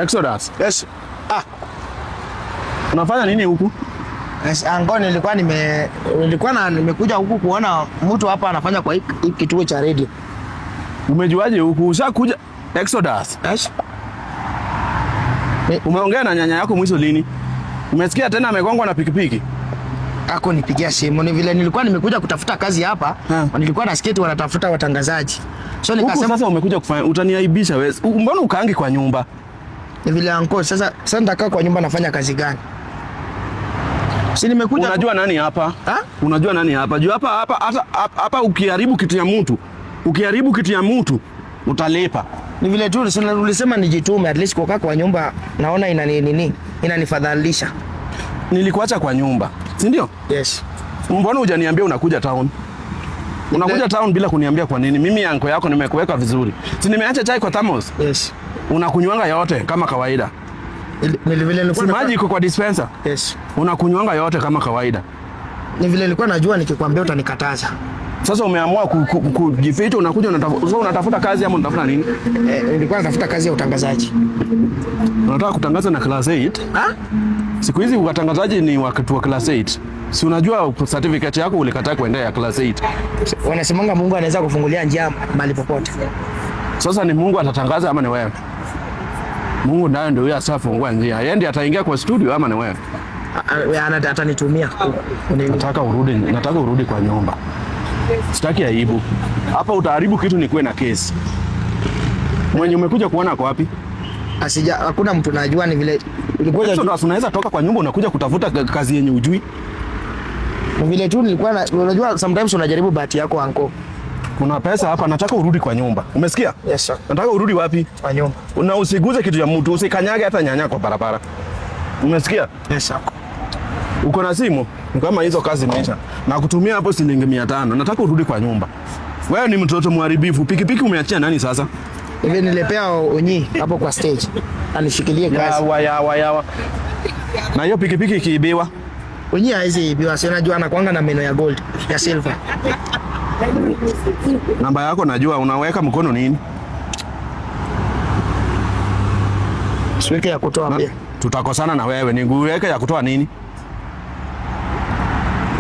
Exodus. Yes. Ah, Unafanya nini huku? Yes, ango nilikuwa na nimekuja huku kuona mtu hapa anafanya kwa hii kituo cha radio. Umejuaje huku? Ushakuja Exodus. Yes. Umeongea na nyanya yako mwisho lini? Umesikia tena amegongwa na pikipiki? Ako nipigia simu ni vile nilikuwa nimekuja kutafuta kazi hapa. Ha. Nilikuwa na sketi wanatafuta watangazaji. So Huku nikasema sasa umekuja kufanya, utaniaibisha wewe. Mbona ukaangi kwa nyumba? Ni vile anko, sasa nitakaa kwa nyumba nafanya kazi gani? Si nimekuja. Unajua nani hapa? Ha? Unajua nani hapa? Juu hapa hapa hata hapa ukiharibu kitu ya mtu, ukiharibu kitu ya mtu utalipa. Ni vile tu si ulisema nijitume, at least kukaa kwa nyumba naona inani nini inanifadhalisha. Nilikuacha kwa nyumba, si ndio? Yes. Mbona hujaniambia unakuja town? Unakuja town bila kuniambia kwa nini? Mimi anko yako nimekuweka vizuri. Si nimeacha chai kwa thermos? Yes. Unakunywanga yote kama kawaida. Ni vile nilikuwa Si maji iko kwa dispenser? Yes. Unakunywanga yote kama kawaida. Ni vile nilikuwa najua nikikwambia utanikataza. Sasa umeamua kujificha, unakuja unatafuta, sasa unatafuta kazi ama unatafuta nini? Nilikuwa natafuta kazi ya utangazaji. Unataka kutangaza na class 8? Ha? Siku hizi watangazaji ni watu wa class 8. Si unajua certificate yako ulikataa kuendea ya class 8. Wanasemanga Mungu anaweza kufungulia njia mahali popote. Sasa ni Mungu atatangaza ama ni wewe? Mungu naye ndio huyo asafungua njia. Yeye ndiye ataingia kwa studio ama ni wewe? Atanitumia. Nataka urudi kwa nyumba. Sitaki aibu. Hapa utaharibu kitu nikuwe na kesi. Mwenye umekuja kuona kwa wapi? Asija, hakuna mtu najua, ni vile nilikuwa Sasa unaweza toka kwa nyumba unakuja kutafuta kazi yenye ujui. Ni vile tu nilikuwa na, unajua sometimes unajaribu bahati yako anko. Kuna pesa hapa, nataka urudi kwa nyumba. Umesikia? Yes sir. Nataka urudi wapi? Kwa nyumba. Na usiguze kitu ya mtu, usikanyage hata nyanya kwa barabara. Umesikia? Yes sir. Uko na simu? Kama hizo kazi imeisha. Na kutumia hapo shilingi 500. Nataka urudi kwa nyumba. Wewe ni mtoto mharibifu. Pikipiki umeachia nani sasa? Hivi nilipea Onyi hapo kwa stage. Anishikilie kazi. Yawa yawa yawa. Na hiyo pikipiki ikiibiwa, Onyi haizi ibiwa, si unajua anakuanga na meno ya gold, ya silver. Namba yako najua, unaweka mkono nini? Siweke ya kutoa pia. Tutakosana na wewe, nikuweke ya kutoa nini?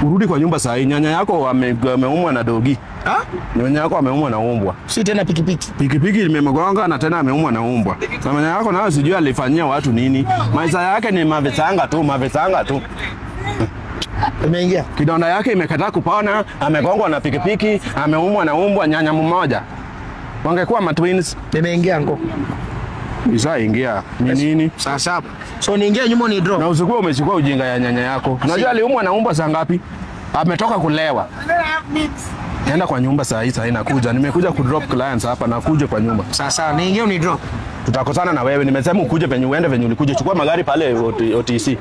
Urudi kwa nyumba saa hii. Nyanya yako ameumwa na dogi. Ha? Nyanya yako ameumwa na umbwa. Si tena pikipiki. Pikipiki imemgonga na tena ameumwa na umbwa. Na nyanya yako nayo sijui alifanyia watu nini. Maisha yake ni mavisanga tu, mavisanga tu. Imeingia. Kidonda yake imekataa kupona, amegongwa na pikipiki, ameumwa na umbwa, nyanya mmoja. Wangekuwa matwins. Nimeingia anko. Ishaingia. Ni nini? Saa saba. So niingie nyuma ni drop. Na usikuwa umechukua ujinga ya nyanya yako. Unajua aliumwa na umbwa saa ngapi? Ametoka kulewa. Nenda kwa nyumba saa hii, saa hii nakuja. Nimekuja ku drop clients hapa, nakuja kwa nyumba. Saa sawa, niingie ni drop. Tutakosana na wewe. Nimesema ukuje venye uende venye ulikuja. Chukua magari pale OTC.